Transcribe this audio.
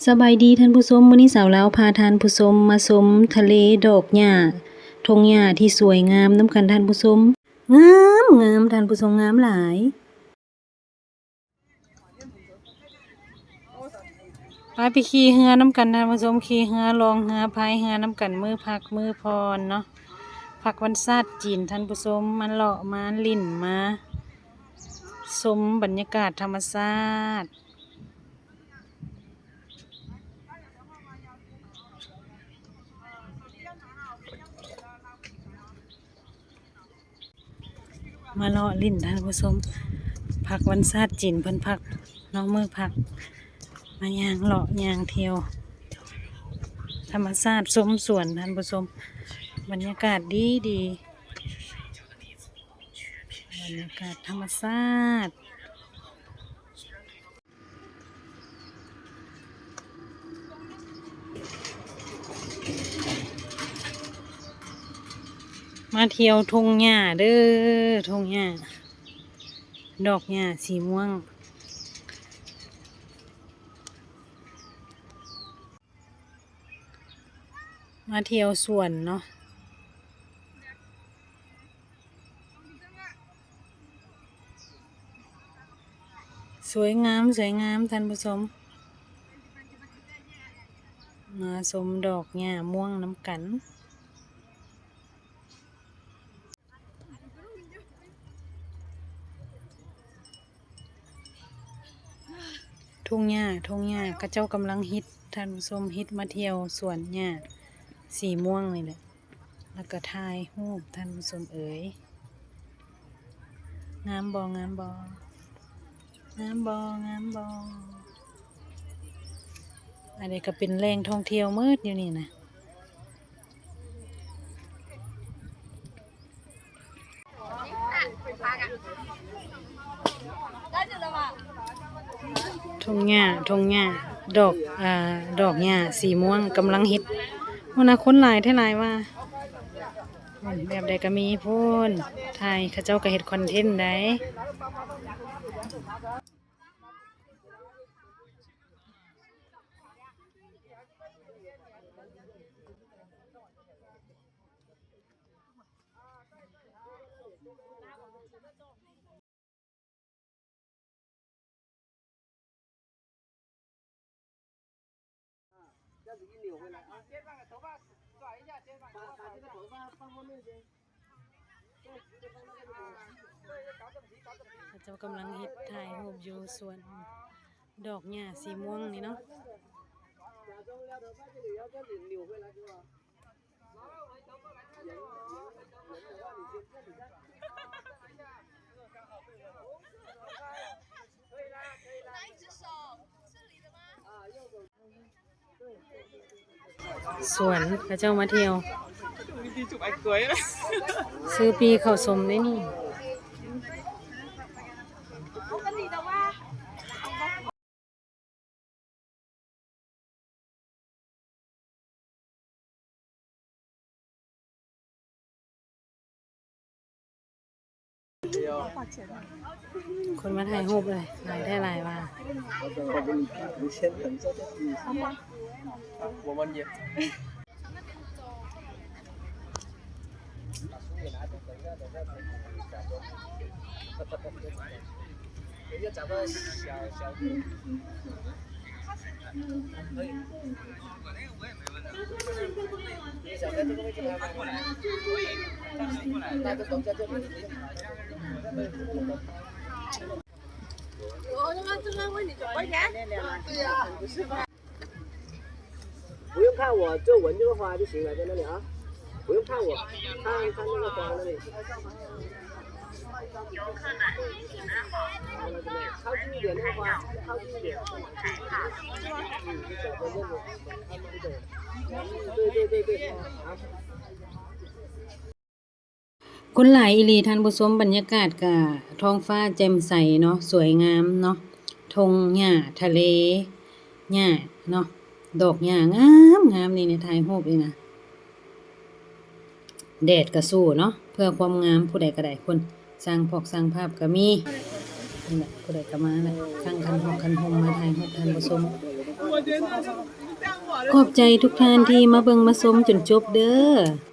ສະບາຍດີທ່ານຜູ້ຊົມ, ມື້ນີ້ສາວລາວພາທ່ານຜູ້ຊົມມາຊົມທະເລດອກຫຍ້າ, ທົ່ງຫຍ້າທີ່ສວຍງາມນຳກັນທ່ານຜູ້ຊົມ. ງາມ, ງາມທ່ານຜູ້ຊົມ, ງາມຫຼາຍ. ໄປ, ໄປຂີ່ເຮືອນຳກັນທ່ານຜູ້ຊົມ, ຂີ່ເຮືອລ່ອງເຮືອພາຍເຮືອນຳກັນ ມື້ພັກມື້ຜ່ອນເນາະ, ພັກວັນຊາດຈີນທ່ານຜູ້ຊົມ, ມາເລາະມາຫຼິ້ນມາຊົມບັນຍາກາດທຳມະຊາດ. ມາເລາະຫຼິ້ນທ່ານຜູ້ຊົມ, ພັກວັນຊາດຈີນເພິ່ນພັກເນາະ, ມື້ພັກ, ມາຍ່າງເລາະຍ່າງທ່ຽວທຳມະຊາດ, ຊົມສວນທ່ານຜູ້ຊົມ, ບັນຍາກາດດີໆ, ບັນຍາກາດທຳມະຊາດ. ມາທ່ຽວທົ່ງຫຍ້າເດີ້, ທົ່ງຫຍ້າ, ດອກຫຍ້າສີມ່ວງ. ມາທ່ຽວສວນເນາະ, ສວຍງາມ, ສວຍງາມທ່ານຜູ້ຊົມ, ມາຊົມດອກຫຍ້າມ່ວງນຳກັນ. ທົ່ງຫຍ້າ, ທົ່ງຫຍ້າ, ເຂົາເຈົ້າກຳລັງຮິດທ່ານຜູ້ຊົມ, ຮິດມາທ່ຽວສວນຫຍ້າສີມ່ວງນີ້ແຫຼະ, ແລ້ວກໍຖ່າຍຮູບທ່ານຜູ້ຊົມເອີຍ. ງາມບໍ່? ງາມບໍ່? ງາມບໍ່? ງາມບໍ່? ອັນນີ້ກໍເປັນແຫຼ່ງທ່ອງທ່ຽວໝົດຢູ່ນີ້ນະ. ທົ່ງຫຍ້າ, ທົ່ງຫຍ້າ, ດອກ, ເອີ, ດອກຫຍ້າສີມ່ວງກຳລັງຮິດ. ໂອ້ນະ, ຄົນຫຼາຍແທ້ຫຼາຍວ່າ. ແບບໃດກໍມີພຸ້ນ, ຖ່າຍ, ເຂົາເຈົ້າກໍເຮັດຄອນເທັນໃດ. ເຂົາເຈົ້າກຳລັງເຮັດຖ່າຍຮູບຢູ່ສວນດອກຫຍ້າສີມ່ວງນີ້ເນາະ. ສວນເຂົາເຈົ້າມາທ່ຽວ ຊື້ປີ້ເຂົ້າຊົມເດ້ນີ້. ຄົນມາຖ່າຍຮູບເລີຍ ຫຼາຍແທ້ຫຼາຍວ່າ. 不用看我，就闻这个花就行了，在那里啊，不用看我，看，看那个花那里。靠近一点，那个花，靠近一点。嗯，对，对，对，对，好。 ຄົນຫຼາຍອີ່ຫຼີທ່ານຜູ້ຊົມ, ບັນຍາກາດກະທ້ອງຟ້າແຈ່ມໃສເນາະ, ສວຍງາມເນາະ, ທົ່ງຫຍ້າ, ທະເລຫຍ້າເນາະ, ດອກຫຍ້າງາມໆ ນີ້ນະ, ຖ່າຍຮູບນີ້ນະ. ແດດກະສູ້ເນາະ ເພື່ອຄວາມງາມ, ຜູ້ໃດກະໄດ້ພຸ້ນ, ຊ່າງພອກຊ່າງພາບກະມີ. ນີ້ແຫຼະ ຜູ້ໃດກະມາແຫຼະ, ກາງຄັນຮອກຄັນຮົ່ມມາຖ່າຍຮູບທ່ານຜູ້ຊົມ. ຂອບໃຈທຸກທ່ານທີ່ມາເບິ່ງມາຊົມຈົນຈົບເດີ້.